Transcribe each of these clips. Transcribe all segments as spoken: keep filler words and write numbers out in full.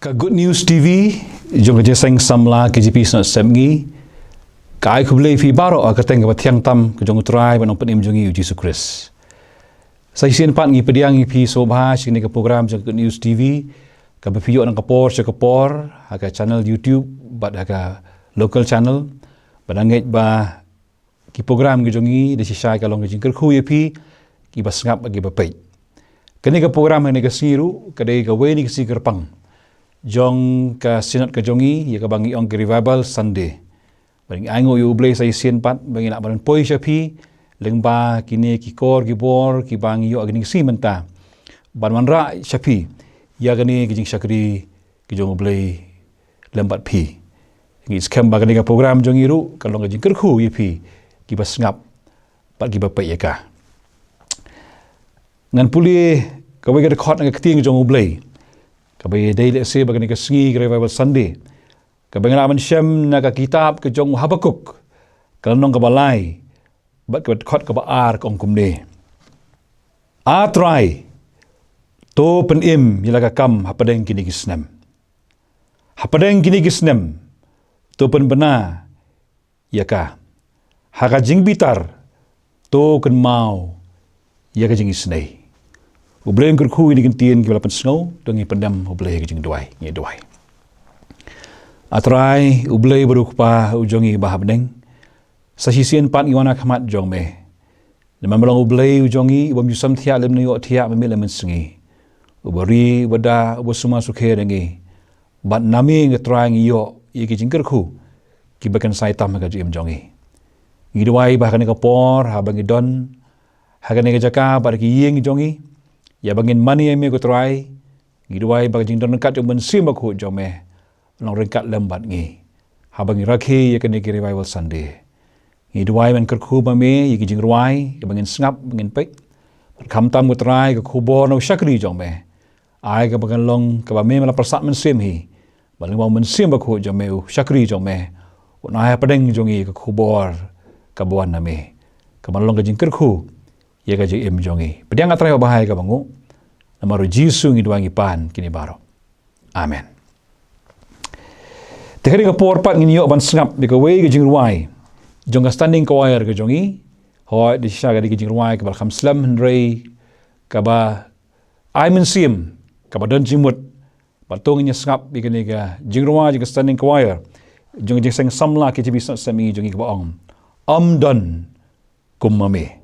Ka Good News T V jong ka Jingïaseng Samla K J P Synod Sepngi ka ai khublei ïa phi baroh ha ka kyrteng kaba thiang tam ka jong U Trai bad U Nongpynim jong ngi U Jisu Khrist. Sa shisien pat ngi pdiang ïa phi sngewbha sha kane ka program jong ka Good News T V kaba phi ïoh na ka por sha ka por ha ka channel YouTube bad ha ka local channel, bad nga ngeit ba ki program ki jong ngi da shisha ka long ka jingkyrkhu ïa phi kiba sngap bad kiba peit. Kane ka program ha kane ka sngi ruh ka dei kawei na ki sngi kyrpang jong ka Synod ka jong ngi, ïa kaba ngi ong ka Revival Sunday. Bad ngi ainguh ïa U Blei sa shisien pat ba ngi lah ban poi sha pynshai lyngba kine ki kor ki bor kiba ngi ïoh ha kine ki sngi mynta ban wanrah sha phi ïa kane ka jingshakri ka jong U Blei lem bad phi. Ngi skhem ba kane ka program jong ngi ruh ka long ka jingkyrkhu ïa phi kiba sngap bad kiba peit ïa ka. Ngan pule kawei ka dkhot na ka Ktien jong U Blei kaba ïadei lehse bad kane ka sngi ka Revival Sunday, kaba ngi lah ban shem na ka kitab ka jong u Habakuk, ka lynnong kaba lai bad ka dkhot kaba ar, ka ong kumne: A Trai, to pynim ïa la ka kam hapdeng kine ki snem. Hapdeng kine ki snem to pynbna ïa ka. Ha ka jingbitar to kynmaw ïa ka jingisynei. U Blei un kyrkhu ïa kine ki ktien kiba la pynsngew. To ngin pyndem U Blei ha ka jingduwai. Ngin duwai. A Trai, U Blei ba dei U Kpa u jong ngi uba ha bneng, sa shisien pat ngi wan ha khmat jong me. Namar me long U Blei u jong ngi uba ym ju sam thiah lem ym ju ïoh thiah mynmiet lem mynsngi, uba ri, uba da, uba sumar sukher ïa ngi. Bad na me, A Trai, ngi ïoh ïa ki jingkyrkhu kiba kynsai tam ha ka jingim jong ngi. Ngi duwai ba ha kane ka por, haba ngi don ha kane ka jaka bad ki ïing jong ngi, ïa ba ngin mane ïa me, A Trai, ngi duwai ba ka jingdon ryngkat jong U Mynsiem Bakhuid jong me long ryngkat lem bad ngi haba ngi rakhe ïa kane ka Revival Sunday. Ngi duwai ban kyrkhu ma me ïa ki jingrwai kiba ngin sngap, ba ngin peit, bad khamtam, A Trai, ka khubor na u shakri jong me. Ai kaba kan long kaba me me la pyrsad mynsiem hi, ba lyngba U Mynsiem Bakhuid jong me, u shakri jong me un ai hapdeng jong ngi ka khubor kaba wan na me, kaba long ka jingkyrkhu ïa ka jingim jong ngi. Pdiang, A Trai, ba ha kaba nguh. Namar U Jisu ngi duwai, ngi pan kine baroh. Amen. Te ha kane ka por pat ngin ïoh ban sngap ïa kawei ka jingrwai jong ka Standing Choir ka jong ngi. Hooid, da shisha ka dei ka jingrwai kaba la kham slem, hynrei kaba ai mynsiem, kaba don jingmut. Bad to ngin ïa sngap ïa kane ka jingrwai jong ka Standing Choir jong ka Jingïaseng Samla K J P Synod Sepngi jong ngi kaba ong: Ym don kum ma me.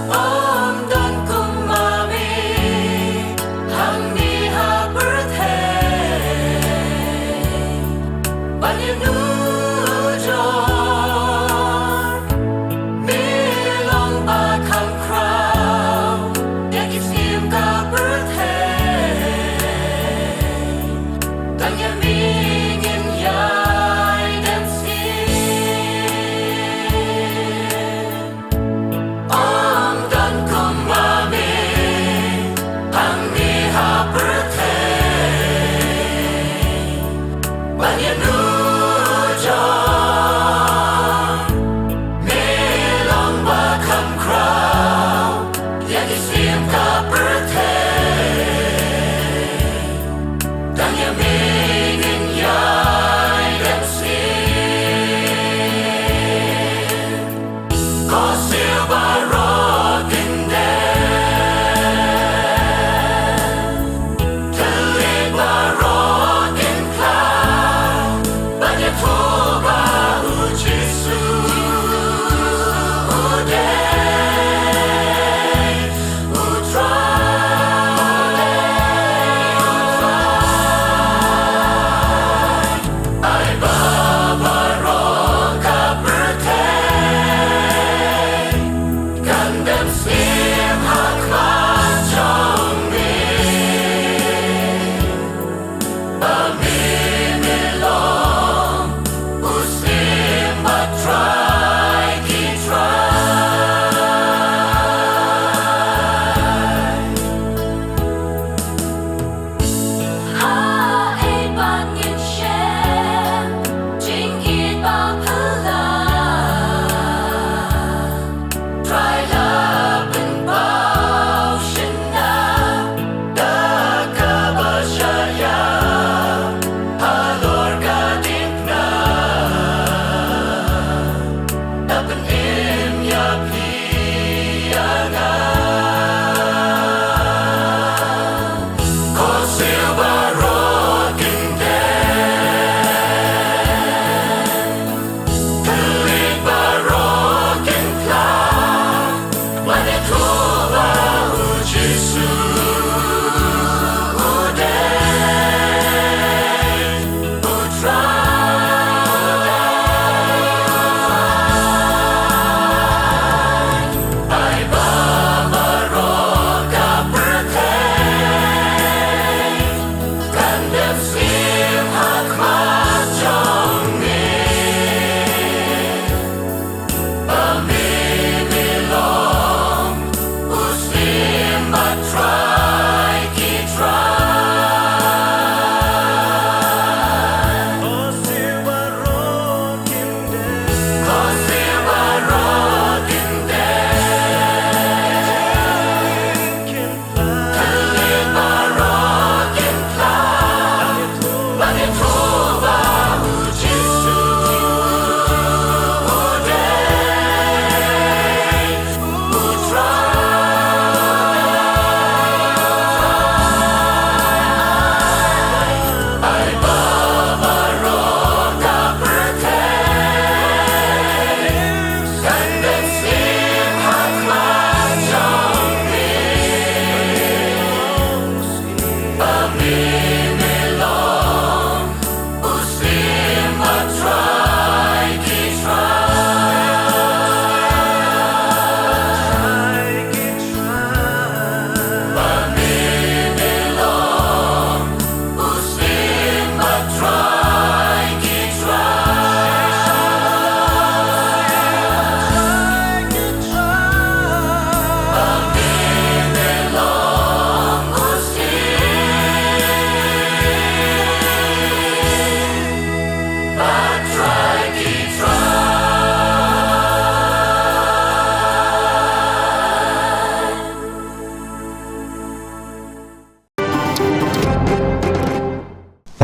Ym don kum ma me hangne ha pyrthei. Ban ïanujor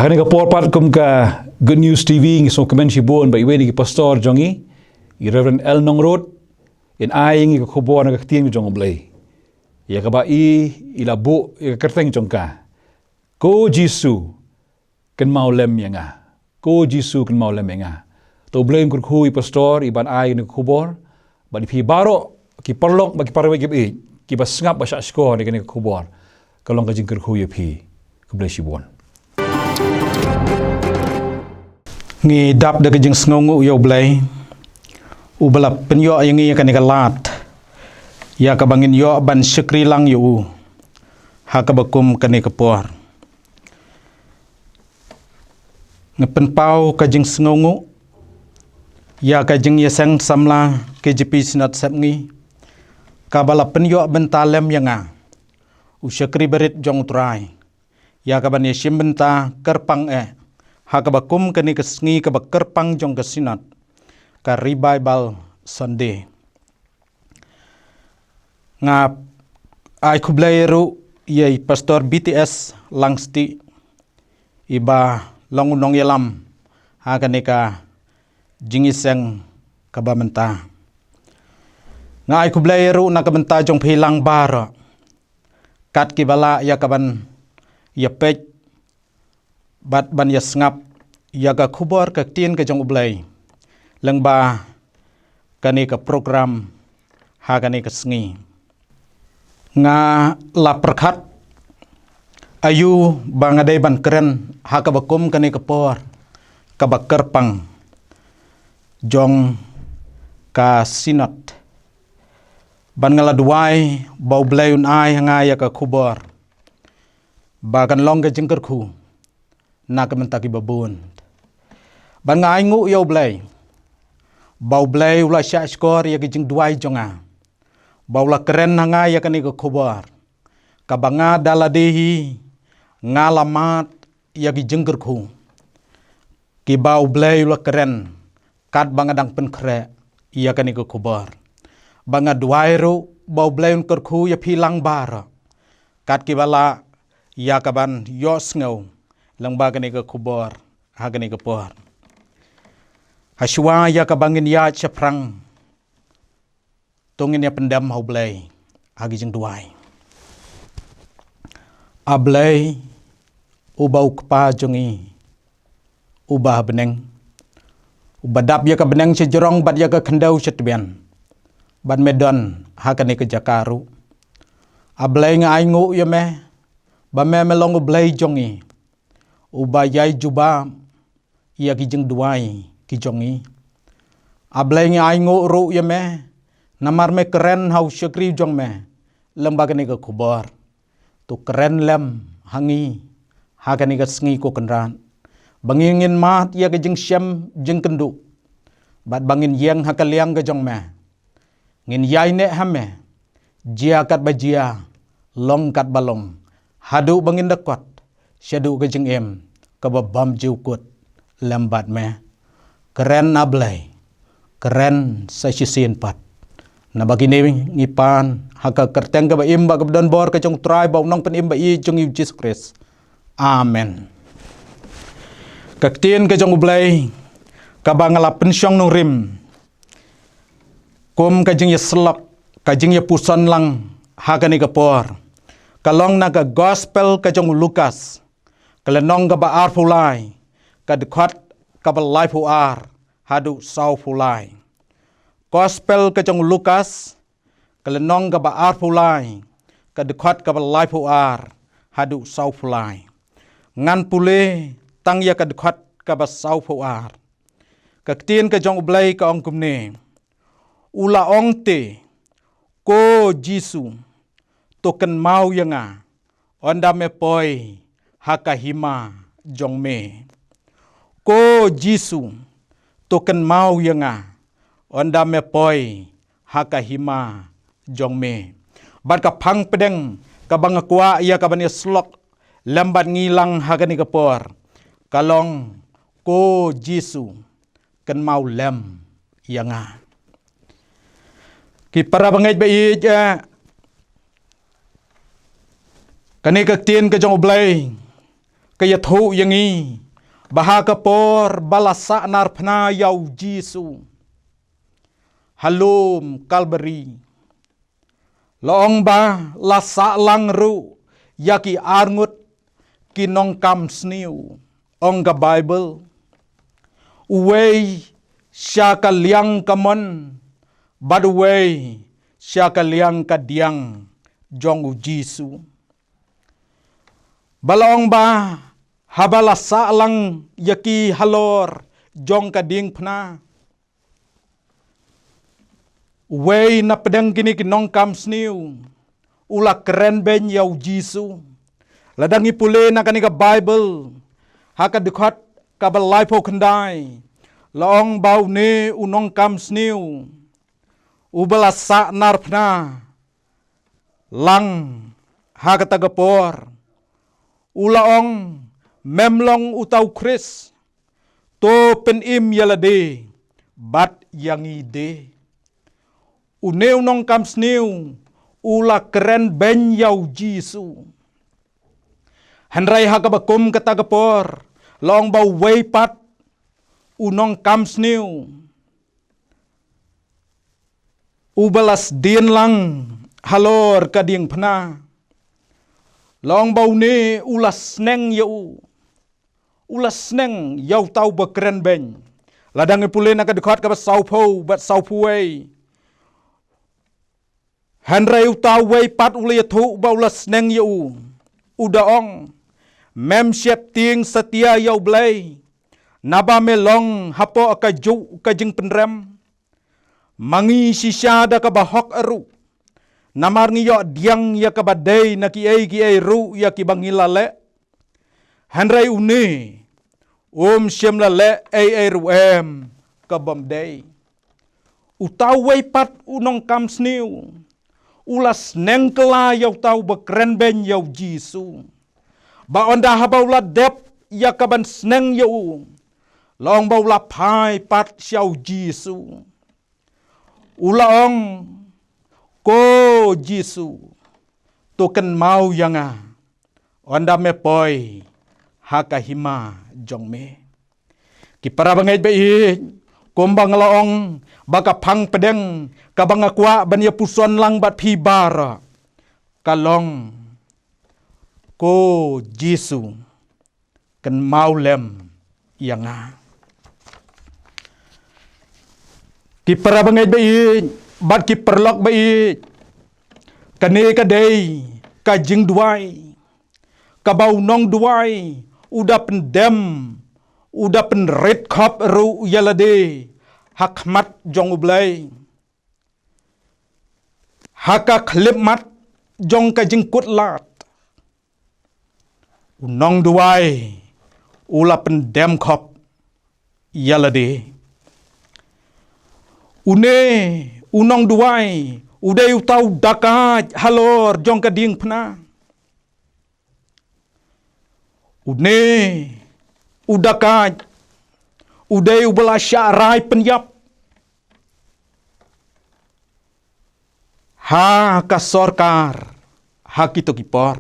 Kane ka por pat kum ka Good News T V ngi sngewkmen shibun ba iwei na ki pastor jong ngi, i Reverend L Nongrut, in ai ngi ka khubor na ka ktien jong U Blei. Ïa kaba i, i la buh ïa ka kyrteng jong ka, Ko Jisu, kynmaw lem ïa nga. Ko Jisu, kynmaw lem ïa nga. To U Blei un kyrkhu ïa i pastor, i ban ai kane ka khubor bad ïa phi baroh ki paralok bad ki parabangeit kiba ïeit, kiba sngap bad shahshkor ïa kane ka khubor. Ka long ka jingkyrkhu ïa phi. Khublei shibun. Ngi dap da ka jingsngewnguh ïa U Blei, uba la pynïoh ïa ngi ïa kane ka lad, ïa kaba ngin ïoh ban shakri lang ïa u ha kaba kum kane ka por. Nga pynpaw ka jingsngewnguh ïa ka jingïaseng samla K J P Synod Sepngi, kaba la pynïoh bynta lem ïa nga, u shakri barit jong U Trai, ïa kaban ïashim bynta kyrpang eh ha kaba kum kane ka sngi kaba kyrpang jong ka Synod, ka Revival Sunday. Nga ai khublei ruh ïa i Pastor B T S Langstieh, iba long u nongïalam ha kane ka jingïaseng kaba mynta. Nga ai khublei ruh na ka bynta jong phi lang baroh, kat kiba lah ïa kaban ïapeit bad ban ïasngap ïa ka khubor ka ktien ka jong U Blei lyngba kane ka program ha kane ka sngi. Nga la pyrkhat aïu ba nga dei ban kren ha kaba kum kane ka por kaba kyrpang jong ka Synod, ban nga la duwai ba U Blei un ai ha nga ïa ka khubor ba kan long ka jingkyrkhu na ka bynta kiba bun. Ban nga ainguh ïa U Blei ba U Blei u la shahshkor ïa ka jingduwai jong nga, ba u la kren ha nga ïa kane ka khubor kaba nga da lade hi nga la mad ïa ki jingkyrkhu kiba U Blei u la kren, katba nga dang pynkhreh ïa kane ka khubor. Ba nga duwai ruh ba U Blei un kyrkhu ïa phi lang baroh, kat kiba lah ïa kaban ïohsngew lyngba kane ka khubor ha kane ka por. Hashwa ïa kaba ngin ïaid shaphrang, to ngin ïa pyndem ha U Blei ha ki jingduwai. A Blei, uba u Kpa jong ngi uba ha bneng, uba dap ïa ka bneng shajrong bad ïa ka khyndew shatbian, bad me don ha kane ka jaka ruh. A Blei, nga ainguh ïa me ba me me long U Blei jong ngi, uba ïai jubab ïa ki jingduwai ki jong ngi. A Blei, nga ainguh ruh ïa me namar me kren ha u shakri jong me lyngba kane ka khubor. To kren lem ha ngi ha kane ka sngi, ko Kynrad, ba ngin, ngin mad ïa ka jingshem jingkynduh, bad ba ngin ïeng ha ka liang ka jong me. Ngin ïaineh ha me, jia katba jia, long katba long, haduh ba ngin da kot shaduh ka jingim kaba bymjukut lem bad me. Kren, A Blei, kren sa shisien pat. Naba kine ngi pan ha ka kyrteng kaba im bad kaba don bor ka jong U Trai bad U Nongpynim ba ïeit jong ngi U Jisu Khrist. Amen. Ka ktien ka jong U Blei kaba nga la pynshong nongrim kum ka jingïasyllok, ka jingïapuson lang ha kane ka por, ka long na ka Gospel ka jong u Lukas, ka lynnong kaba arphew lai, ka dkhot kaba laiphew ar haduh sawphew lai. Gospel ka jong u Lukas, ka lynnong kaba arphew lai, ka dkhot kaba laiphew ar haduh sawphew lai. Ngan pule tang ïa ka dkhot kaba sawphew ar. Ka ktien ka jong U Blei ka ong kumne: U la ong te, Ko Jisu, to kynmaw ïa nga ynda me poi ha ka hima jong me. Ko Jisu, to kynmaw ïa nga ynda me poi ha ka hima jong me. Bad ka phang pdeng kaba nga kwah ïa kaban ïasyllok lem bad ngi lang ha kane ka por, ka long: Ko Jisu, kynmaw lem ïa nga. Ki para bangeit ba ïeit, eh, kane ka ktien ka jong U Blei Ka ïathuh ïa ngi ba ha ka por ba la sahnarphna ïa u Jisu ha lum Kalbari, la ong ba la sah lang ruh ïa ki arngut ki nongkam sniew, ong ka Baibl. Uwei sha ka liang kamon bad uwei sha ka liang kadiang jong u Jisu. Ba la ong ba haba la sah lang ïa ki halor jong ka diengphna, uwei na pdeng kine ki nongkam sniew u la kren beiñ ïa u Jisu. Lada ngi pule na kane ka Baibl ha ka dkhot kaba laiphew khyndai, la ong ba une u nongkam sniew uba la sahnarphna lang ha kata ka por, u la ong, mem long uta u Khrist, to pynim ïa lade bad ïa ngi de. Une u nongkam sniew u la kren beiñ ïa u Jisu. Hynrei ha kaba kum kata ka por, la ong ba uwei pat u nongkam sniew uba la sdien lang halor ka diengphna, la ong ba une u la sneng ïa u, u la sneng ïa uta uba kren beiñ. Lada ngi pule na ka dkhot kaba sawphew bad sawphew wei, hynrei uta uwei pat u la ïathuh ba u la sneng ïa u, u da ong, mem sheptieng satia ïa U Blei, naba me long hapoh kajuh ka jingpynrem. Ma ngi shisha da kaba hok ruh, namar ngi ïoh pdiang ïa kaba dei na kiei kiei ruh ïa kiba ngi la leh. Hynrei une um shym la leh ei ei ruh em ka bym dei. Uta uwei pat u nongkam sniew u la sneng kylla ïa uta uba kren beiñ ïa u Jisu. Ba ynda haba u la dep ïa ka ban sneng ïa u, la ong ba u la phai pat sha u Jisu. U la ong, ko Jisu, to kynmaw ïa nga ynda me poi ha ka hima jong me. Ki para bangeit ba ïeit, kumba nga la ong, ba ka phang pdeng kaba nga kwah ban ïa puson lang bad phi baroh, ka long, ko Jisu, kynmaw lem ïa nga. Ki para bangeit ba ïeit bad ki paralok ba ïeit, kane ka dei ka jingduwai kaba u nongduwai u da pyndem, u da pynrit khop ruh ïa lade ha khmat jong U Blei. Ha ka khyllipmat jong ka jingkut lad, u nongduwai u la pyndem khop ïa lade. Une u nongduwai u dei uta u dakaid halor jong ka diengphna. Une u dakaid u dei uba la shah rai pynïap ha ka sorkar ha kito ki por.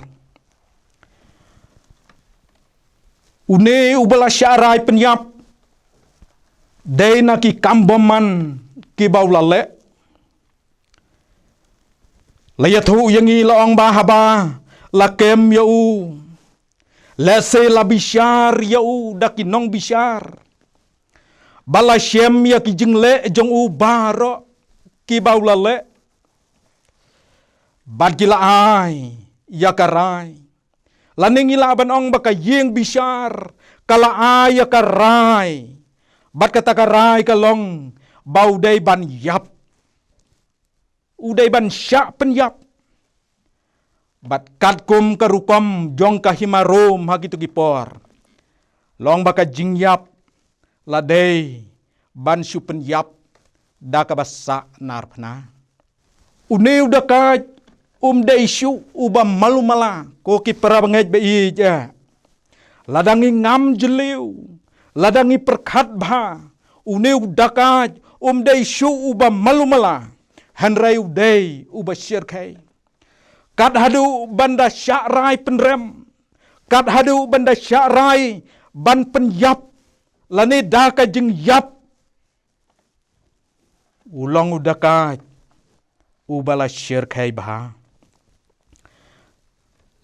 Une uba la shah rai pynïap dei na ki kam bymman kiba u la leh. La ïathuh ïa ngi, la ong ba haba la kem ïa u, lehse la bishar ïa u da ki nongbishar, ba la shem ïa ki jingleh jong u baroh kiba u la leh, bad ki la ai ïa ka rai. Lane ngi lah ban ong ba ka ïing bishar ka la ai ïa ka rai, bad kata ka rai ka long ba u dei ban ïap, u dei ban shah pynïap. Bad katkum ka rukom jong ka hima Rom ha kito ki por, la ong ba ka jingïap la dei ban shu pynïap da kaba sahnarphna. Une u dakaid um dei shuh uba malu mala, ko ki para bangeit ba ïeit. Lada ngi ngam jylliew, lada ngi pyrkhat bha, une u dakaid um dei shuh uba malu mala, hynrei u dei uba shyrkhei. Kat haduh ban da shah rai pynrem, kat haduh ban da shah rai ban pynïap, lane da ka jingïap, u long u dakaid uba la shyrkhei bha.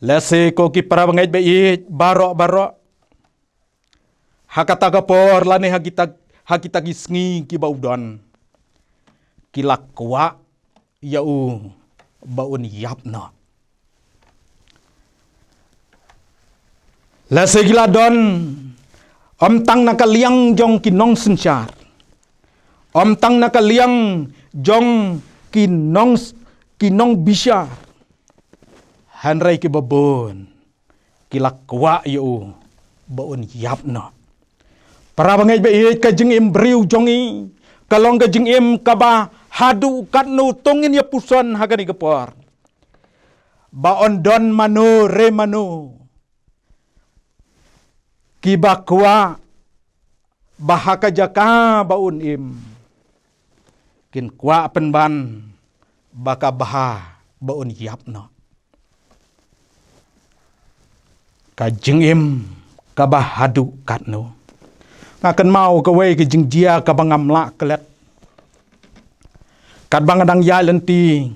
Lehse ko ki para bangeit ba ïeit baroh baroh, ha kata ka por lane ha kita, ha kita ki sngi kiba u don, ki la kwah ïa u ba un ïap noh. Lehse ki la don, ym tang na ka liang jong ki nongsynshar, ym tang na ka liang jong ki nong, ki nongbishar, hynrei kiba bun ki la kwah ïa u ba un ïap noh. Para bangeit ba ïeit, ka jingim briew jong ngi ka long ka jingim kaba haduh katno to ngin ïa puson ha kane ka por, ba yn don mano re mano kiba kwah ba ha ka jaka ba un im, kin kwah pynban ba ka bha ba un ïap noh. Ka jingim kaba haduh katno. Nga kynmaw kawei ka jingjia kaba ngam lah klet. Katba nga dang ïaid lynti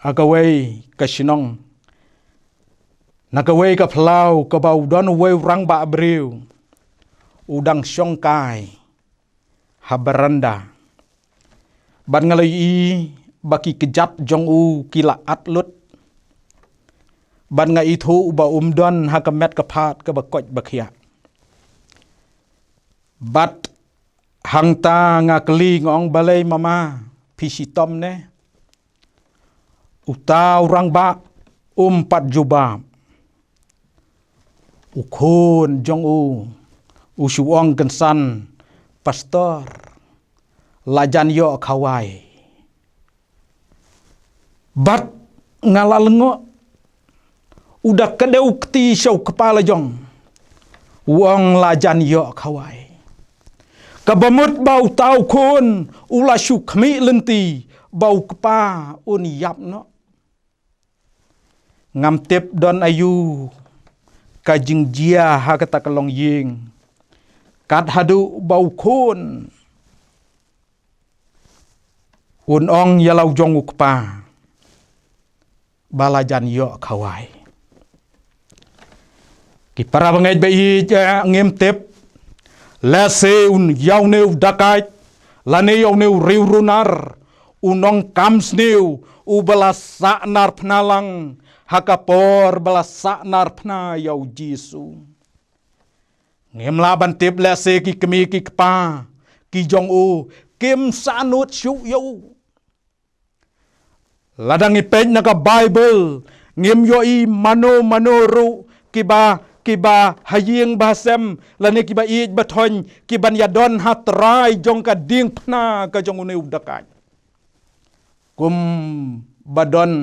ha kawei ka shnong, na kawei ka phyllaw kaba u don uwei u rangbah briew u dang shongkai ha baranda. Bad nga la ïohi ba ki kjat jong u ki la at lut. Bad nga ithuh ba um don ha ka met ka phad kaba koit ba khiah. Bad hangta nga kylli, nga ong, balei mama, phi shitom ne? Uta u rangbah um pat jubab. U khun jong u u shu ong kynsan, Pastor, la jan ïoh khawai. Bad nga la lyngngoh. U da kdew kti sha u kpa la jong, u ong, la jan ïoh khawai. Kaba mut ba uta u khun u la shu khmih lynti ba u kpa un ïap noh. Ngam tip don aïu ka jingjia ha kata ka longïing, kat haduh ba u khun un ong ïa la u jong u kpa ba la jan ïoh khawai. Ki para bangeit ba ïeit, eh, ngim tip, lehse un ïa une u dakaid lane ïa une u riewrunar, u nongkam sniew uba la sah nar phna lang ha ka por ba la sah nar phna ïa u Jisu. Ngim lah ban tip, lehse ki kmie ki kpa ki jong u kim sahnud shuh ïa u. Lada ngi peit na ka Baibl, ngim ïohi mano mano ruh kiba, kiba ha ïing ba ha sem lane kiba ïeit ba thoiñ ki ban ïadon ha trai jong ka diengphna ka jong une u dakaid. Kumba don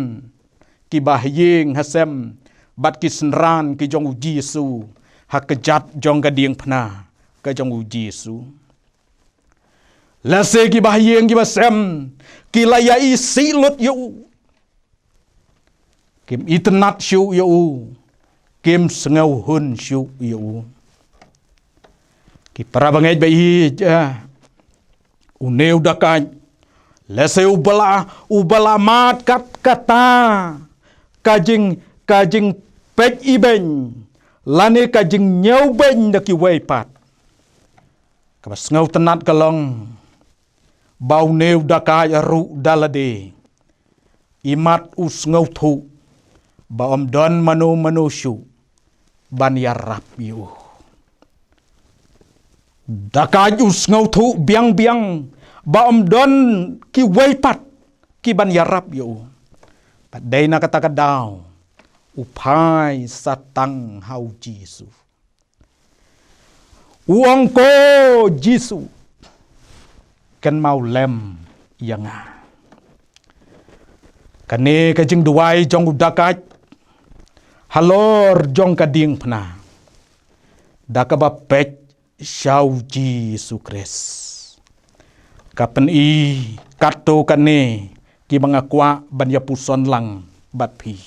kiba ha ïing ha sem bad ki synran ki jong u Jisu ha kjat jong ka diengphna ka jong u Jisu. Lehse kiba ha ïing kiba sem ki la ïa isih lut ïa u. Kim itynnad shuh ïa u, kim sngewhun shuh ïa u. Ki para bangeit ba ïeit, eh, une u dakaid, lehse uba la, uba la mad kat kata ka jing, ka jingpeit ibeiñ lane ka jingñiewbeiñ da kiwei pat. Kaba sngewtynnad ka long ba une u dakaid ruh da lade, imat u sngewthuh ba ym don mano mano shuh ban ïarap ïa u. Dakaid u sngewthuh biang biang ba ym don kiwei pat ki ban ïarap ïa u. Bad dei na kata ka daw u phai sa tang ha u Jisu. U ong, ko Jisu, kynmaw lem ïa nga. Kane ka jingduwai jong u dakaid halor jong ka diengphna, da kaba peit sha u Jisu Khrist, ka pyni katto katne kiba nga kwah ban ïa puson lang bad phi.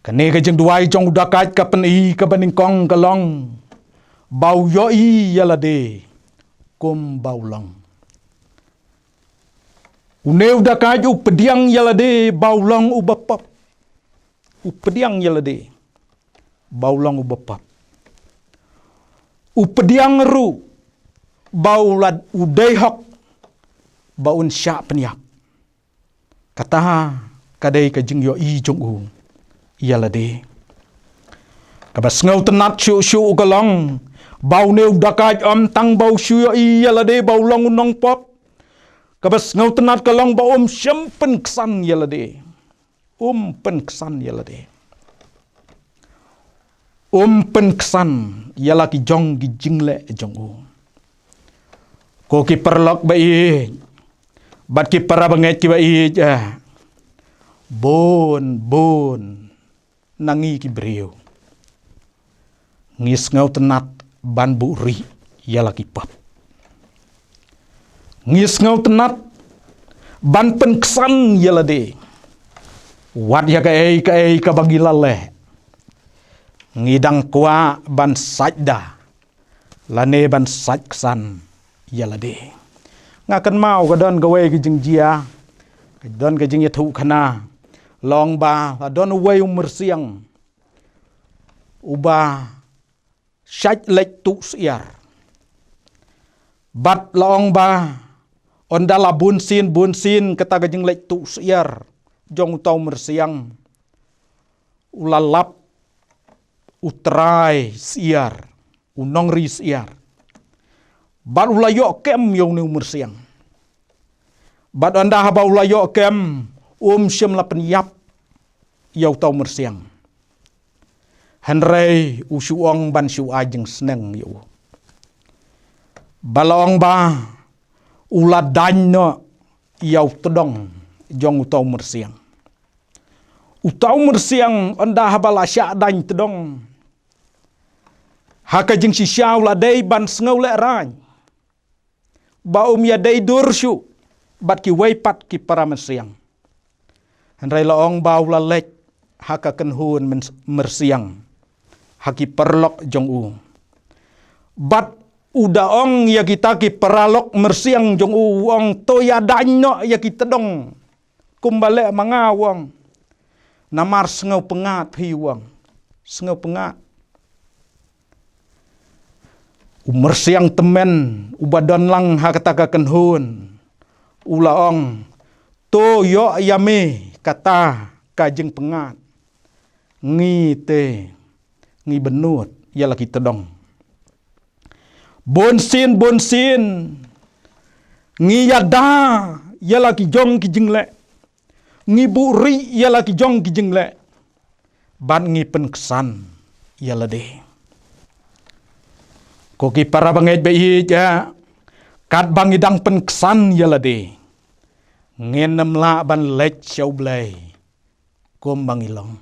Kane ka jingduwai jong u dakait ka pyni kaba nyngkong ka long ba u ïohi ïa lade kum ba u long. Une u dakait u pdiang ïa lade ba u long u bapop. U pdiang ïa lade ba u long u bapop. U pdiang ruh ba u lad u dei hok ba un shah pynïap. Kata ka dei ka jingïohi jong u ïa lade. Kaba sngewtynnat shuh shuh ka long ba une u dakait ym tang ba u shu ïohi ïa lade ba u long u nongpop. Kaba sngewtynnat ka long ba um shym pynksan ïa lade. Um pynksan ïa lade. Um pynksan ïa la ki jong ki jingleh jong u. Ko ki paralok ba ïeit bad ki para bangeit kiba ïeit, eh, bun bun na ngi ki briew ngi sngewtynnat ban buhrieh ïa la ki pop. Ngi sngewtynnat ban pynksan ïa lade. Wat ïa kaei kaei kaba ngi la leh, ngi dang kwah ban sait da lane ban sait ksan ïa lade. Nga kynmaw ka don kawei ka jingjia, ka don ka jingïathuhkhana, long ba la don uwei u myrsiang uba shait leit tuh syiar. Bad la ong ba ynda la bunsien bunsien kata ka jingleit tuh syiar jong uta u myrsiang, u la lap u trai syiar, u nongri syiar. Bad u la ïoh kem ïa une u myrsiang. Bad ynda haba u la ïoh kem, um shym la pynïap ïa uta u myrsiang. Hynrei u shu ong ban shu ai jingsneng ïa u. Ba la ong ba u la daiñ noh ïa u tdong jong uta u myrsiang. Uta u myrsiang ynda haba la shah daiñ tdong, ha ka jingshisha u la dei ban sngew lehraiñ ba um ïadei dur shuh bad kiwei pat ki para myrsiang. Hynrei la ong ba u la leit ha ka kynhun myn-, myrsiang, ha ki paralok jong u. Bad u da ong ïa kita ki paralok myrsiang jong u, u ong, to ïadaiñ noh ïa ki tdong kumba leh ma nga, u ong. Namar sngewpyngngad phi, u ong. Sngewpyngngad. U myrsiang tymmen uba don lang ha kata ka kynhun u la ong, to ïoh ïa me kata ka jingpyngngad. Ngi te ngi bynnud ïa la ki tdong. Bunsien bunsien ngi ïada ïa la ki jong ki jingleh. Ngi buhrieh ïa la ki jong ki jingleh. Bad ngi pynksan ïa lade. Ko ki para bangeit ba ïeit, eh, katba ngi dang pynksan ïa lade, ngin ym lah ban leit sha U Blei kumba ngi long.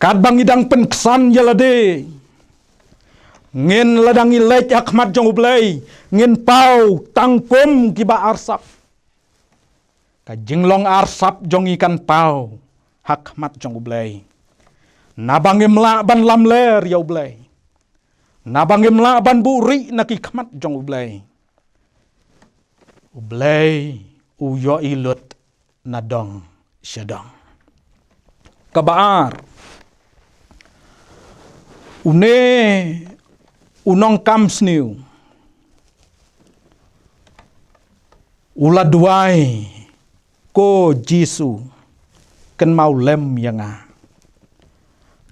Katba ngi dang pynksan ïa lade, ngin, lada ngi leit ha khmat jong U Blei, ngin paw tang kum kiba arsap. Ka jinglong arsap jong ngi kan paw ha khmat jong U Blei. Naba ngim lah ban lamler ïa U Blei. Naba ngim lah ban buhrieh na ki khmat jong U Blei. U Blei u ïohi lut na dong sha dong. Kaba ar, une u nongkam sniew u la duwai, ko Jisu, kynmaw lem ïa nga.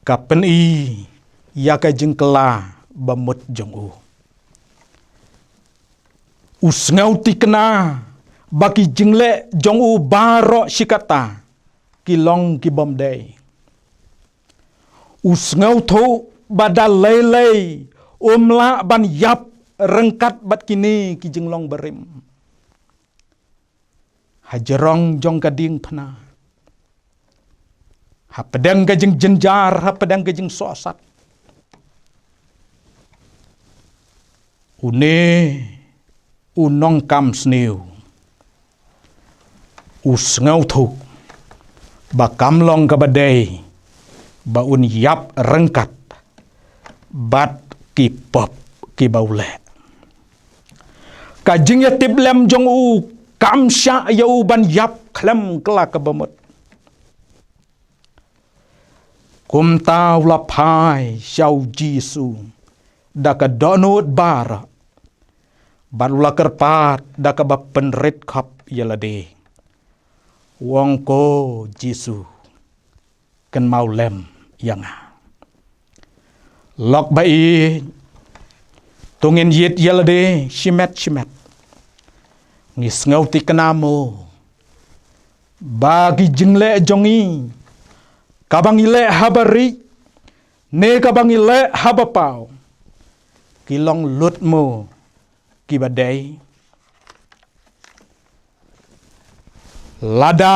Ka pyni ïa ka jingkylla ba mut jong u. U sngew thikna ba ki jingleh jong u baroh shi katta ki long ki bym dei. U sngewthuh ba da lei lei um lah ban ïap ryngkat bad kine ki jinglong barim. Hajrong jong ka diengphna, hapdeng ka jingjynjar, hapdeng ka jingsohsat, une u nongkam sniew u sngewthuh ba kam long kaba dei ba un ïap ryngkat bad ki pop kiba u leh. Ka jingïatiplem jong u kam shah ïa u ban ïap khlem kylla kaba mut. Kumta u la phai sha u Jisu da ka dohnud baroh, bad u la kyrpad da kaba pynrit khop ïa lade, u ong, "Ko Jisu, kynmaw lem ïa nga." Lok ba ïeit, to ngin ïit ïa lade shimet shimet. Ngi sngewthikna mo ba ki jingleh jong ngi, kaba ngi leh haba rieh ne kaba ngi leh haba paw, ki long lut mo kiba dei? Lada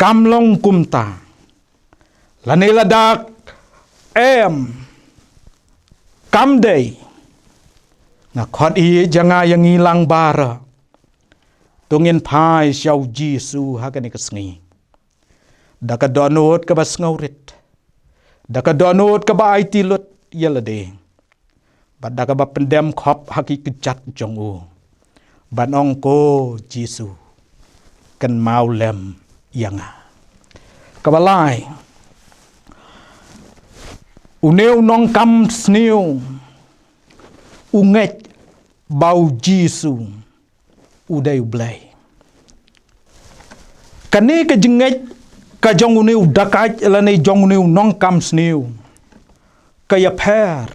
kam long kumta, lane lada em, kam dei, nga khot ïa nga ïa ngi lang baroh, to ngin phai sha u Jisu ha kane ka sngi da ka dohnud kaba sngewrit, da ka dohnud kaba aiti lut ïa lade, bad da kaba pyndem khop ha ki kjat jong u, ban ong, "Ko Jisu, kynmaw lem ïa nga." Kaba lai, une u nongkam sniew u ngeit ba u Jisu u dei u Blei. Kane ka jingngeit ka jong une u dakait lane jong une u nongkam sniew ka ïapher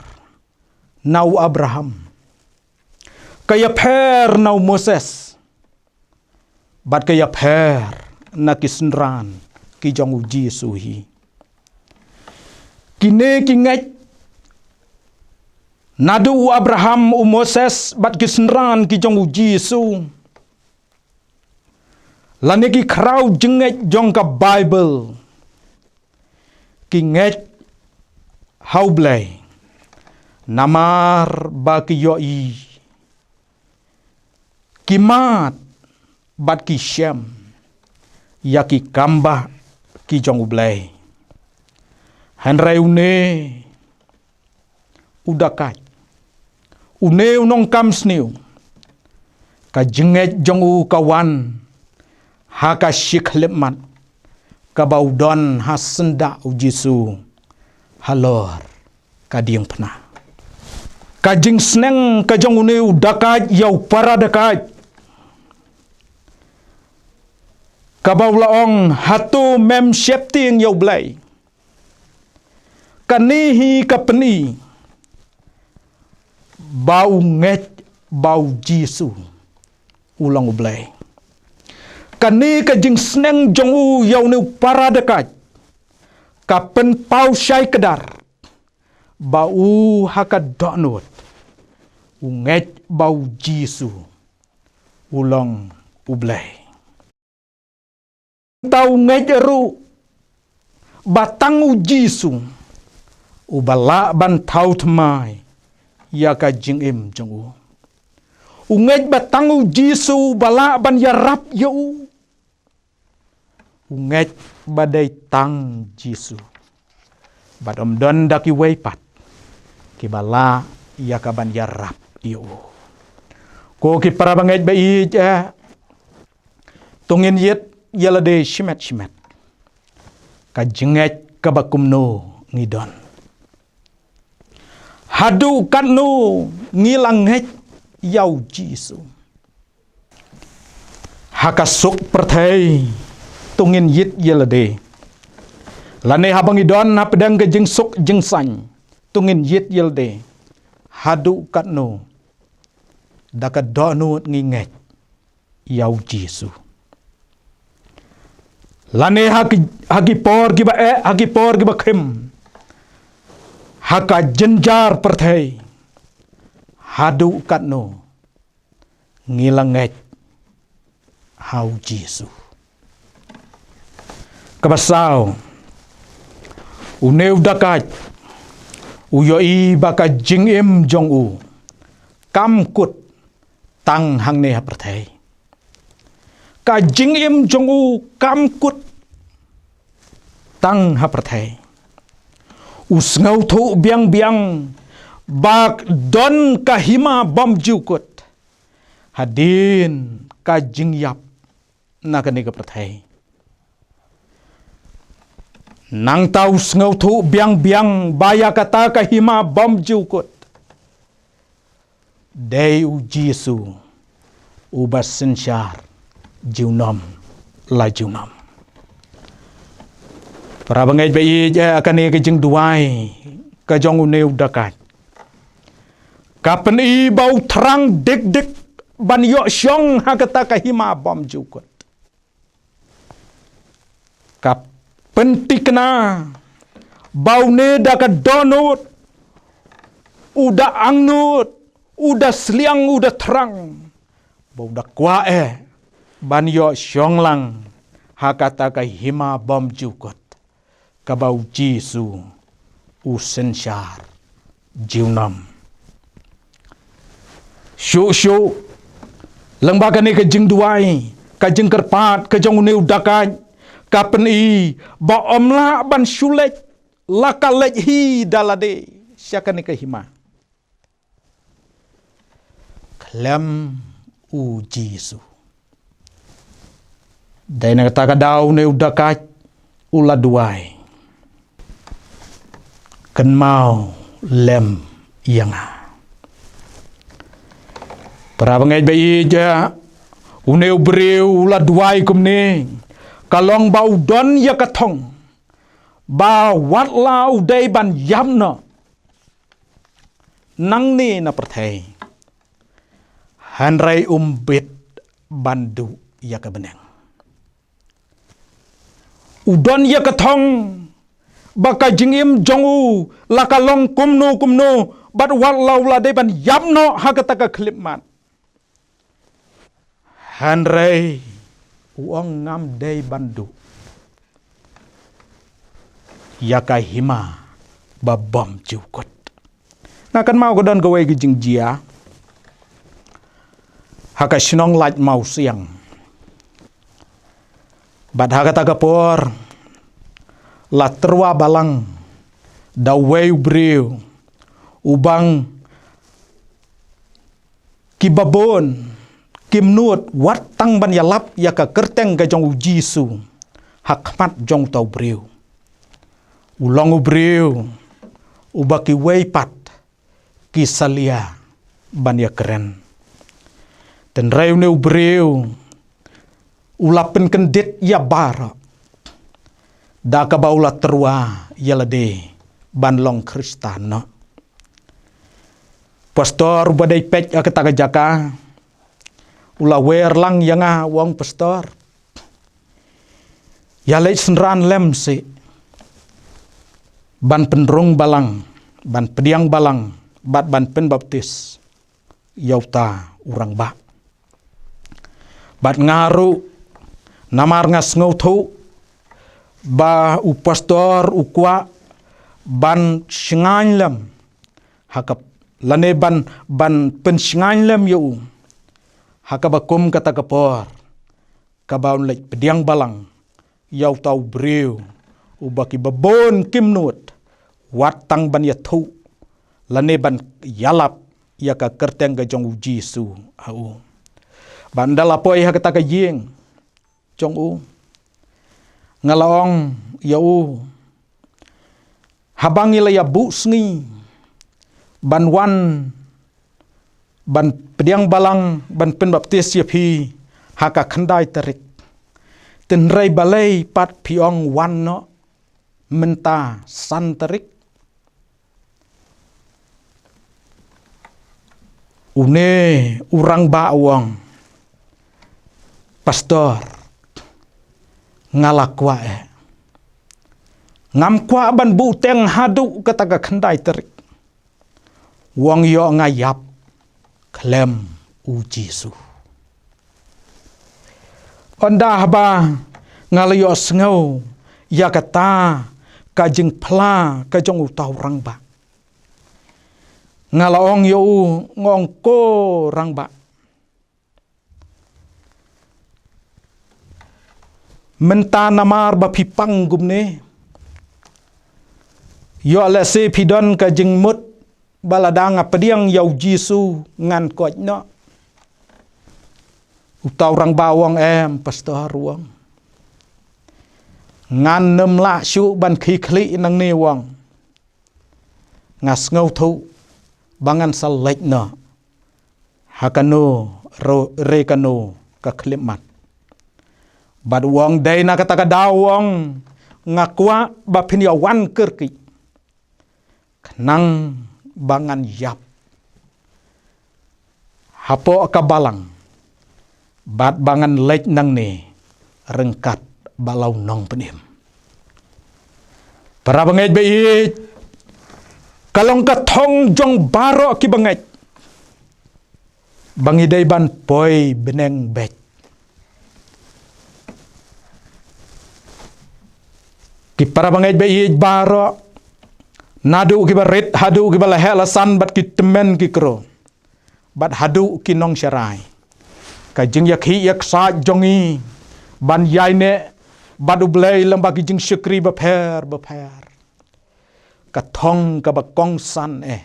na u Abraham, ka ïapher na u Moses, bad ka ïapher na ki synran ki jong u Jisu hi. Kine ki ngeit naduh u Abraham, u Moses bad ki synran ki jong u Jisu, lane ki khraw jingngeit jong ka Baibl, ki ngeit ha u Blei namar ba ki ïohi, ki mad bad ki shem ïa ki kambah ki jong u Blei. Hynrei une u dakait, une u nongkam sniew, ka jingngeit jong u ka wan ha ka shi khyllipmat kaba u don ha syndah u Jisu halor ka diengphna. Ka jingsneng ka jong une u dakait ïa u para dakait, kaba u la ong, "Hato mem sheptieng ïa u Blei?" Kane hi ka pyni ba u ngeit ba u Jisu u long u Blei. Kane ka jingsneng jong u ïa une u para dakait ka pynpaw shai kdar ba u ha ka dohnud u ngeit ba u Jisu u long u Blei. Te u ngeit ruh ba tang u Jisu uba lah ban thaw thymmai ïa ka jingim jong u. U ngeit ba tang u Jisu uba lah ban ïarap ïa u. U ngeit ba dei tang Jisu bad ym don da kiwei pat kiba lah ïa ka ban ïarap ïa u. Ko ki para bangeit ba ïeit, eh, to ngin ïit ïa lade shimet shimet. Ka jingngeit kaba kumno ngi don? Haduh katno ngi la ngeit ïa u Jisu? Ha ka suk pyrthei to ngin ïit ïa lade, lane haba ngi don hapdeng ka jingsuk jingsaiñ to ngin ïit ïa lade, haduh katno da ka dohnud ngi ngeit ïa u Jisu? Lane ha ki, ha ki por kiba eh, ha ki por kiba khim, ha ka jynjar pyrthei, haduh katno ngi la ngeit ha u Jisu? Kaba saw, une u dakait u ïohi ba ka jingim jong u kam kut tang hangne ha pyrthei. ka jingim jong u kam kut tang ha pyrthei. U sngewthuh biang biang ba don ka hima bymjukut hadien ka jingïap na kane ka pyrthei. Nangta u sngewthuh biang biang ba ïa kata ka hima bymjukut dei u Jisu uba synshar junom la junom. Para bangeit ba ïeit, eh, kane ka jingduwai ka jong une u dakaid ka pyni ba u thrang dik dik ban ïoh shong ha kata ka hima bymjukut. Ka pynthikna ba une da ka dohnud, u da angnud, u da sliang, u da thrang, ba u da kwah eh ban ïoh shong lang ha kata ka hima bymjukut kaba u Jisu u synshar junom. Shuh shuh, lyngba kane ka jingduwai, ka jingkyrpad ka jong une u dakaid ka pyni ba ym lah ban shu leit la ka leit hi da lade sha kane ka hima khlem u Jisu. Dei na kata ka daw une u dakaid u la duwai, kynmaw lem ïa nga. Para bangeit ba ïeit, une u briew u la duwai kumne, ka long ba u don ïa ka thong ba wat la u dei ban ïap noh nangne na pyrthei, hynrei um bit ban duh ïa ka bneng. U don ïa ka thong ba ka jingim jong u la ka long kumno kumno, bad wat la u la dei ban ïap noh ha kata ka khyllipmat. Hynrei u ong ngam dei ban duh ïa ka hima ba bymjukut. Nga kynmaw ka don kawei ka jingjia ha ka shnong Lait Mawsiang. Bad ha kata ka por la tyrwa balang da uwei u briew u bang ki babun kim nud wat tang ban ïalap ïa ka kyrteng ka jong u Jisu ha khmat jong uta u briew. U long u briew uba kiwei pat ki salia ban ïakren. Hynrei une u briew u la pynkyndit ïa baroh da kaba u la tyrwa ïa lade ban long Khristan noh. Pastor uba dei peit ha kata ka jaka u la wer lang ïa nga, u ong, Pastor, ïa leit synran lem seh ban pynrung balang, ban pdiang balang bad ban pynbaptis ïa uta u rangbah. Bad nga ruh namar nga sngewthuh ba u pastor u kwah ban shngaiñ lem ha ka, lane ban, ban pynshngaiñ lem ïa u ha kaba kum kata ka por kaba un leit pdiang balang ïa uta u briew uba ki babun kim nud wat tang ban ïathuh lane ban ïalap ïa ka kyrteng ka jong u Jisu ha u. Bad ynda la poi ha kata ka ïing jong u, nga la ong ïa u, haba ngi la ïa buh sngi ban wan ban pdiang balang, ban pynbaptis ïa phi ha ka khyndai tarik, hynrei balei pat phi ong wan noh mynta san tarik? Une u rangbah u ong, Pastor, nga la kwah eh. Ngam kwah ban buh teng haduh kata ka khyndai tarik. U ong ïoh nga ïap khlem u Jisu. Ynda haba nga la ïohsngew ïa kata ka jingphla ka jong uta u rangbah, nga la ong ïa u, nga ong, ko rangbah, Mynta namar ba phi pang kumne, ïoh lehse phi don ka jingmut ba lada nga pdiang ïa u Jisu ngan koit noh. Uta u rangbah u ong, em pastor, u ong, ngan nym lah shuh ban khie khlieh nangne, u ong. Nga sngewthuh ba ngan sa leit noh ha kano, ro-, re kano ka khyllipmat. Bad u ong, dei na kata ka daw, u ong, nga kwah ba phin ïa wan kyrkieh khnang ba ngan ïap hapoh ka balang bad ba ngan leit nangne ryngkat bad la u nongpynim. Para bangeit ba ïeit, ka long ka thong jong baroh ki bangeit ba ngi dei ban poi bneng beit. Ki para bangeit ba ïeit baroh, naduh kiba rit haduh kiba la heh la san bad ki tymmen ki kro, bad haduh ki nongsharai, ka jingïakhih ïaksaid jong ngi ban ïaineh bad U Blei lyngba ki jingshakri bapher bapher, ka thong kaba kongsan eh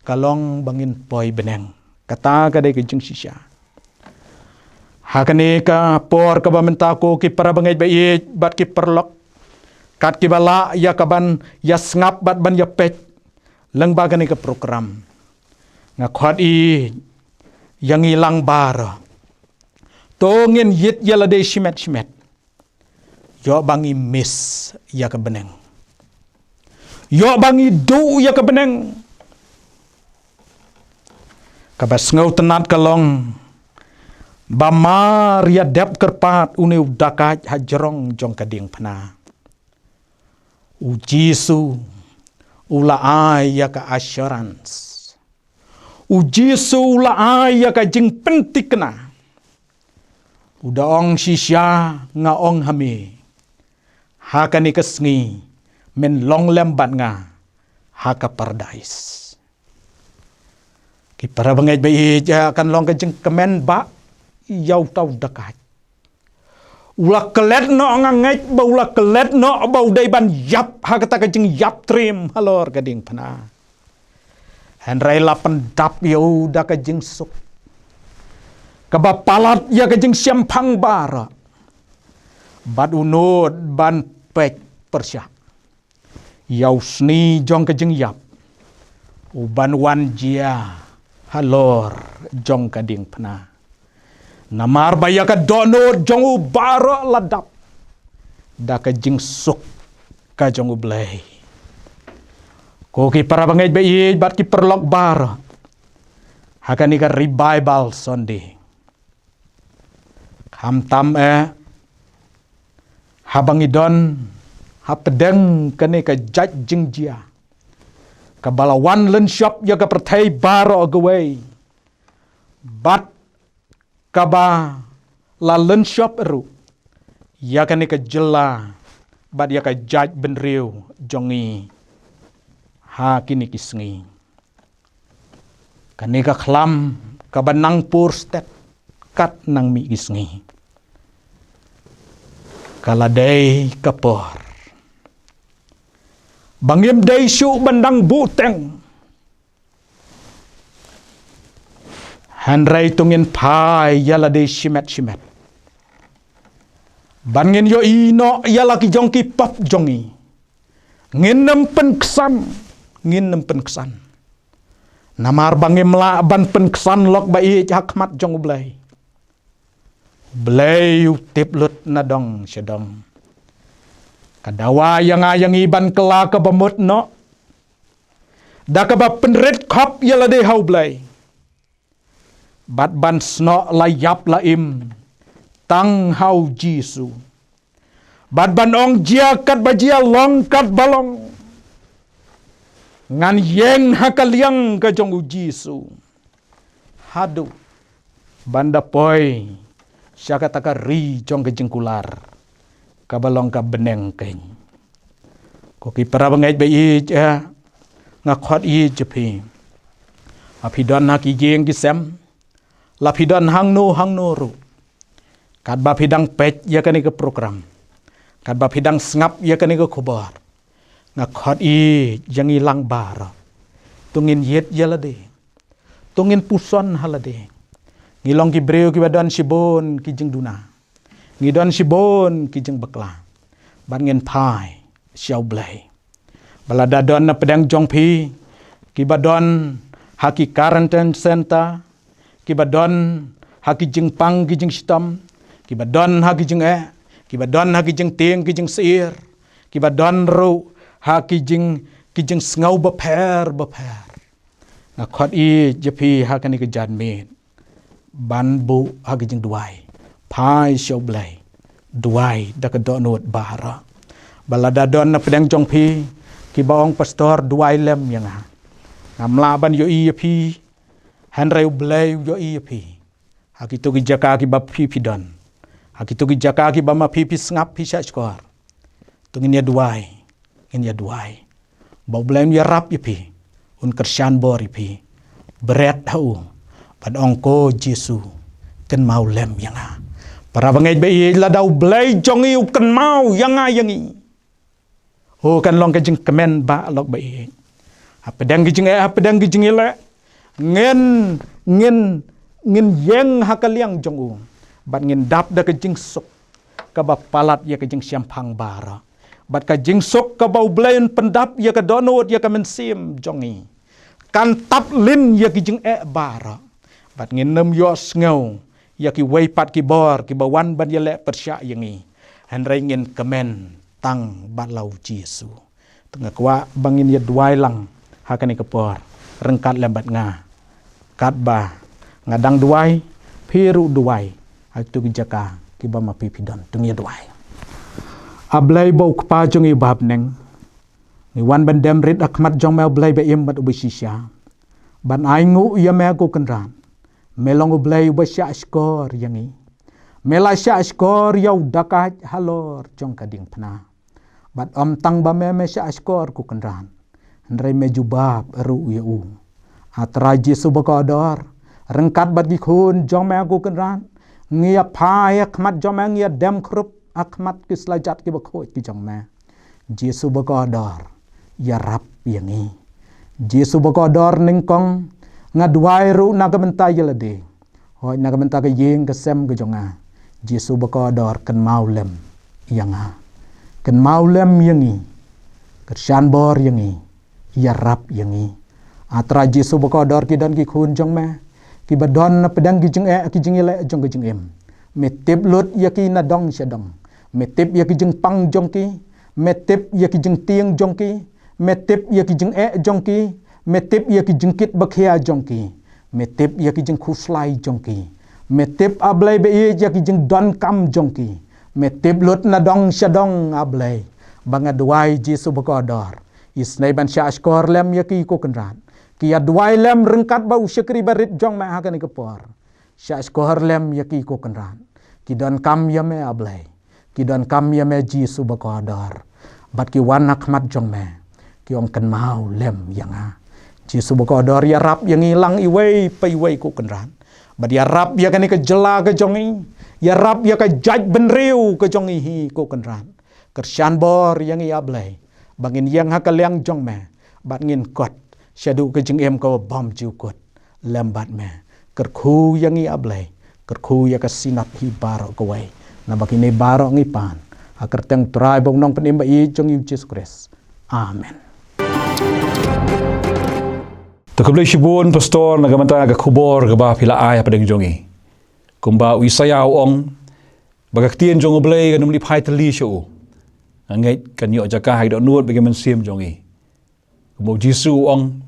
ka long ba ngin poi bneng. Kata ka dei ka jingshisha. Ha kane ka por kaba mynta, ko ki para bangeit ba ïeit bad ki paralok, kat kiba lah ïa kaban ïa sngap bad ban ïa peit lyngba kane ka program, nga khot ïa, ïa ngi lang baroh, to ngin ïit ïa lade shimet shimet. Ïoh ba ngi miss ïa ka bneng. Ïoh ba ngi duh ïa ka bneng. Kaba sngewtynnat ka long ba mar ïa dep kyrpad une u dakaid ha jrong jong ka diengphna, u Jisu u la ai ïa ka assurance. U Jisu u la ai ïa ka jingpynthikna. U da ong, shisha nga ong ha me, ha kane ka sngi men long lem bad nga ha ka paradais. Ki para bangeit ba ïeit, ïa kan long ka jingkmen ba ïa uta u dakaid. U la klet noh, nga ngeit ba u la klet noh ba u dei ban ïap ha kata ka jingïap triem halor ka diengphna. Hynrei la pyndap ïa u da ka jingsuk kaba palat ïa ka jingshemphang baroh. Bad u nud ban peit pyrshah ïa u sni jong ka jingïap u ban wan jia halor jong ka diengphna. Namar ba ïa ka dohnud jong u baroh la dap da ka jingsuk ka jong U Blei. Ko ki para bangeit ba ïeit bad ki paralok baroh, ha kane ka Revival Sunday, khamtam eh haba ngi don hapdeng kane ka jait jingjia kaba la wan lynshop ïa ka pyrthei baroh kawei, bad kaba la lynshop ruh ïa kane ka jylla bad ïa ka jaitbynriew jong ngi ha kine ki sngi. Kane ka khlam kaba nang pur stet kat nang mih ki sngi, ka la dei ka por ba ngim dei shuh ban dang buhteng. Hynrei to ngin phai ïa lade shimet shimet ban ngin ïohi noh ïa la ki jong ki pop jong ngi. Ngin nym pynksan, ngin nym pynksan. Namar ba ngim lah ban pynksan lok ba ïeit ha khmat jong U Blei. U Blei u tip lut na dong sha dong. Ka dawa ïa nga ïa ngi ban kylla kaba mut noh da kaba pynrit khop ïa lade ha U Blei, bad ban snoh la ïap la im tang ha U Jisu, bad ban ong, jia katba jia, long katba long, ngan ïeng ha ka liang ka jong U Jisu haduh ban da poi sha kata ka ri jong ka jingkular kaba long ka bneng keiñ. Ko ki para bangeit ba ïeit, eh, nga khot ïeit ïa phi, ha phi don ha ki ïing ki sem, la phi don hangno hangno ruh, Katba phi dang peit ïa kane ka program, katba phi dang sngap ïa kane ka khubor, nga khot ïa ngi lang baroh. To ngin ïit ïa lade. To ngin puson ha lade. Ngi long ki briew kiba don shibun ki jingduna. Ngi don shibun ki jingbakla. Bad ngin phai sha U Blei. Ba lada don na pdeng jong phi kiba don ha ki quarantine center, kiba don ha ki jingpang ki jingshitom, kiba don ha ki jingeh, kiba don ha ki jingtieng ki jingsheptieng, kiba don ruh ha ki jing, ki jingsngew bapher bapher. Nga khot ïa phi ha kane ka janmiet ban buh ha ka jingduwai. Phai sha U Blei. Duwai da ka dohnud baroh. Ba lada don na pdeng jong phi kiba ong, "Pastor, duwai lem ïa nga. Ngam lah ban ïohi ïa phi." Hynrei U Blei u ïohi ïa phi ha kito ki jaka kiba phi phi don, ha kito ki jaka kiba ma phi phi sngap phi shahshkor. To ngin ïa duwai. Ngin ïa duwai ba U Blei un ïarap ïa phi, un kyrshan bor ïa phi. Bret ha u bad ong, "Ko Jisu, kynmaw lem ïa nga." Para bangeit ba ïeit, lada U Blei jong ngi u kynmaw ïa nga ïa ngi, ho, kan long ka jingkmen ba lok ba ïeit. Ha pdeng ki jingeh, ha pdeng ki jingeh, ngin, ngin, ngin ïeng ha ka liang jong u bad ngin dap da ka jingsuk kaba palat ïa ka jingshemphang baroh. Bad ka jingsuk kaba U Blei un pyndap ïa ka dohnud ïa ka mynsiem jong ngi kan tatlin ïa ki jingeh baroh. Bad ngin nym ïohsngew ïa kiwei pat ki bor kiba wan ban ïaleh pyrshah ïa ngi. Hynrei ngin kmen tang bad la U Jisu. Te nga kwah ba ngin ïa duwai lang ha kane ka por ryngkat lem bad nga. Katba nga dang duwai, phi ruh duwai ha kito ki jaka kiba ma phi phi don. To ngin ïa duwai. A Blei ba u Kpa jong ngi uba ha bneng, ngi wan ban dem rit ha khmat jong me, A Blei ba im bad uba shisha, ban ainguh ïa me, ko Kynrad. Me long U Blei uba shahshkor ïa ngi. Me la shahshkor ïa u dakaid halor jong ka diengphna. Bad ym tang ba me, me shahshkor, ko Kynrad, hynrei me jubab ruh ïa u. A Trai Jisu bakordor, ryngkat bad ki khun jong me, ko Kynrad, ngi ïa phai ha khmat jong me, ngi ïa dem khrup ha khmat ki slajat kiba khuid ki jong me. Jisu bakordor, ïarap ïa ngi. Jisu bakordor, nyngkong nga duwai ruh na ka bynta ïa lade. Hooid, na ka bynta ka ïing ka sem ka jong nga. Jisu bakordor, kynmaw lem ïa nga. Kynmaw lem ïa ngi. Kyrshan bor ïa ngi. Ïarap ïa ngi. A Trai Jisu bakordor, ki don ki khun jong me kiba don na pdeng ki jingeh ki jingïaleh jong ka jingim. Me tip lut ïa ki na dong sha dong. Me tip ïa ki jingpang jong ki. Me tip ïa ki jingtieng jong ki. Me tip ïa ki jingeh jong ki. Me tip ïa ki jingkit bakhia jong ki. Me tip ïa ki jingkhuslai jong ki. Me tip, A Blei ba ïeit, ïa ki jingdonkam jong ki. Me tip lut na dong sha dong, A Blei. Ba nga duwai, Jisu bakordor, isynei ban shahshkor lem ïa ki, ko Kynrad. Ki ïa duwai lem ryngkat bad u shakri barit jong me ha kane ka por. Shahshkor lem ïa ki, ko Kynrad. Ki donkam ïa me, A Blei. Ki donkam ïa me, Jisu bakordor. Bad ki wan ha khmat jong me, ki ong, kynmaw lem ïa nga. Jisu bakordor, ïarap ïa ngi lang iwei pa iwei, ko Kynrad. Bad ïarap ïa kane ka jylla ka jong ngi. Ïarap ïa ka jaitbynriew ka jong ngi hi, ko Kynrad. Kyrshan bor ïa ngi, A Blei, ba ngin ïeng ha ka liang jong me bad ngin kot shaduh ka jingim kaba bymjukut lem bad me. Kyrkhu ïa ngi, A Blei. Kyrkhu ïa ka Synod hi baroh kawei. Naba kine baroh ngi pan ha ka kyrteng Trai bad Nongpynim ba ïeit jong ngi, U Jisu Khrist. Amen. To khublei shibun, Pastor, na ka bynta ka khubor kaba phi la ai hapdeng jong ngi. Kumba u Isaïah u ong, ba ka ktien jong U Blei kan ym leit phai tylli sha u. Nga ngeit kan ïoh jaka ha ka dohnud bad ka mynsiem jong ngi. Kumba u Jisu u ong,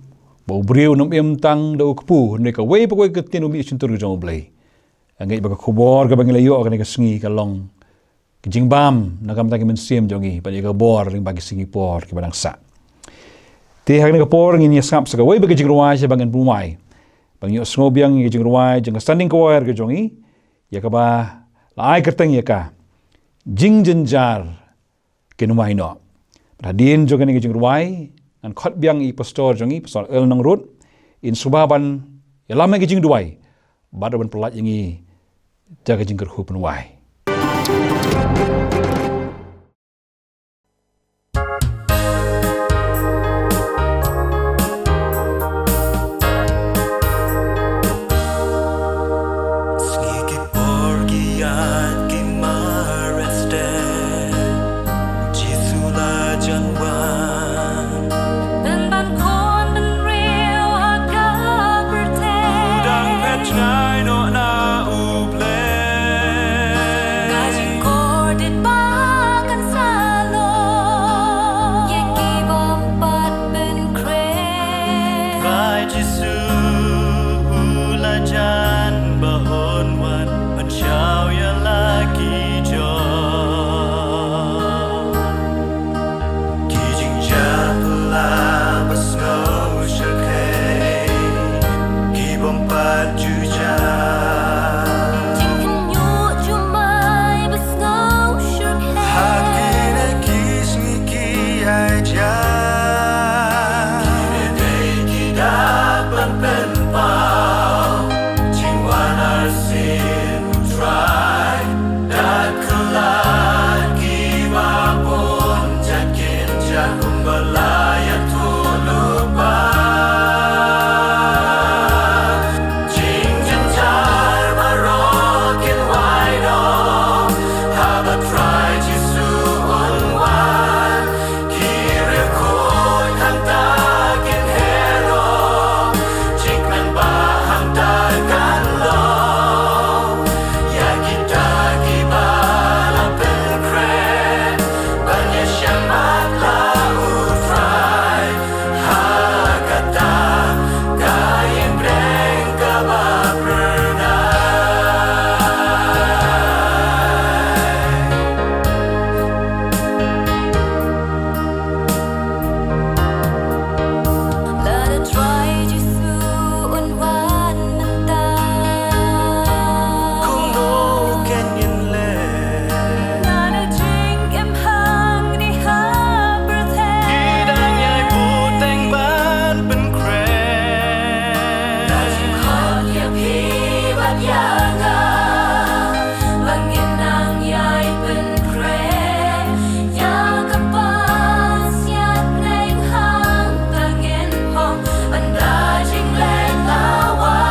ba u briew um im tang da u kpu, hynrei kawei pa kawei ka ktien ba mih na ka shyntur ka jong U Blei. Nga ngeit ba ka khubor kaba ngi la ïoh ha kane ka sngi ka long ka jingbam na ka bynta ka mynsiem jong ngi, bad ïa ka bor lyngba ki sngi por kiba dang sah. Te ha kane ka por ngin ïa sngap sa kawei pat ka jingrwai sha ba ngin pynwai. Ba ngin ïohsngew biang ïa ka jingrwai jong ka Standing Choir ka jong ngi, ïa kaba la ai kyrteng ïa ka, Jingjynjar Kin Wai Noh. Bad hadien jong kane ka jingrwai, ngan khot biang ïa i Pastor jong ngi, Pastor Earl Nongrut, in sngewbha ban ïalam ïa ka jingduwai bad ruh ban pyllait ïa ngi da ka jingkyrkhu pynwai. Sngi ki por ki ïaid ki mareh stet, Jisu la jan wan. Pynban khun bynriew ha ka pyrthei, u dang phet jngai noh na U Blei. Ka jingkordit ba kan sa long ïa ki bym pat pynkhreh. Trai Jisu u la jan ba un wan ban shaw ïa la ki jong. Ki jingjia phylla ba sngew shyrkhei, ki bym pat ju jah. Jingkhynñiuh jumai ba sngew shyrkhei, ha kine ki sngi ki ïaid jia. Kine dei ki daw ban pynpaw jingwan arsien U Trai. Da kylla kiba bun jait kin jia kumba la ïathuh lypa. Jingjynjar baroh kin wai noh haba Trai Jisu un wan. Ki riewkhuid hangta kin heh noh, jingkmen bah hangta kan long ïa kita kiba la pynkhreh ban ïashem bad la U Trai ha kata ka ïing bneng kaba phyrnai. Lada Trai Jisu un wan mynta, kumno kan ngin leh? Lada jingim hangne ha pyrthei ki dang ïai bteng ban pynkhreh, ka jingkhot ïa phi bad ïa nga ba ngin nang ïai pynkhreh ïa ka pasiat bneng hangta ngin phong ban da jingleit lawai.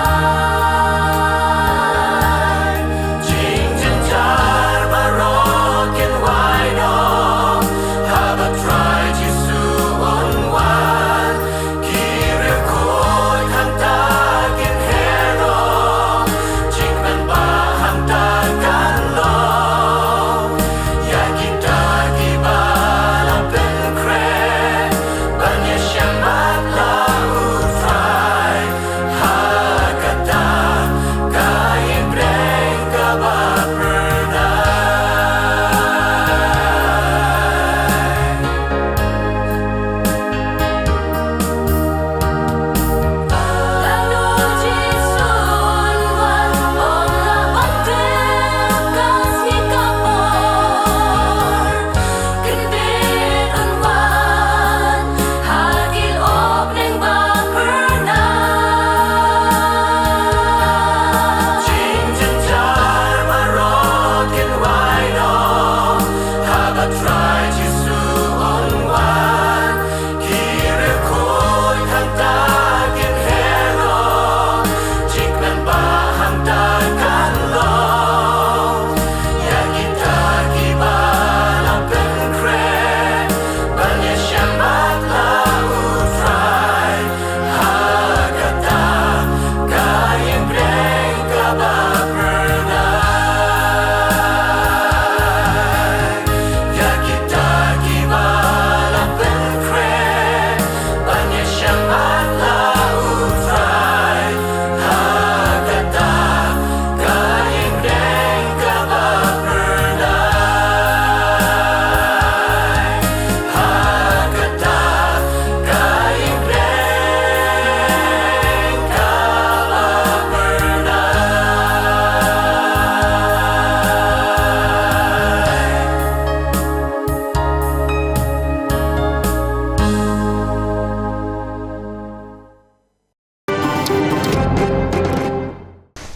Jingjynjar baroh kin wai noh haba Trai Jisu un wan. Ki riewkhuid hangta kin heh noh, jingkmen bah hangta kan long ïa kita kiba la pynkhreh ban ïashem bad la U Trai ha kata ka ïing bneng kaba phyrnai. Haba Trai Jisu un wan, ki riewkhuid hangta kin heh noh, jingkmen bah hangta kan long ïa kita kiba la pynkhreh ban ïashem bad la U Trai. Ha kata ka ïing bneng kaba phyrnai, ïa kita kiba la pynkhreh ban ïashem bad la U Trai. Ha kata ka ïing bneng kaba phyrnai. Ha kata ka ïing bneng kaba phyrnai.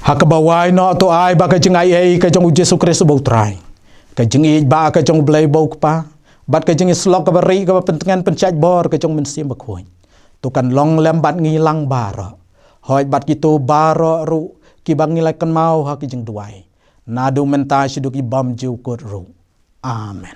Ha kaba wai noh to ai ba ka jingaiei ka jong U Jisu Khrist uba U Trai. Ka jingïeit ba ka jong U Blei ba U Kpa, bad ka jingïasyllok kaba rieh kaba pyntngen pynshait bor ka jong U Mynsiem Bakhuid, to kan long lem bad ngi lang baroh, hooid bad kito baroh ruh kiba ngi la kynmaw ha ki jingduwai, naduh mynta shaduh ki bymjukut ruh. Amen.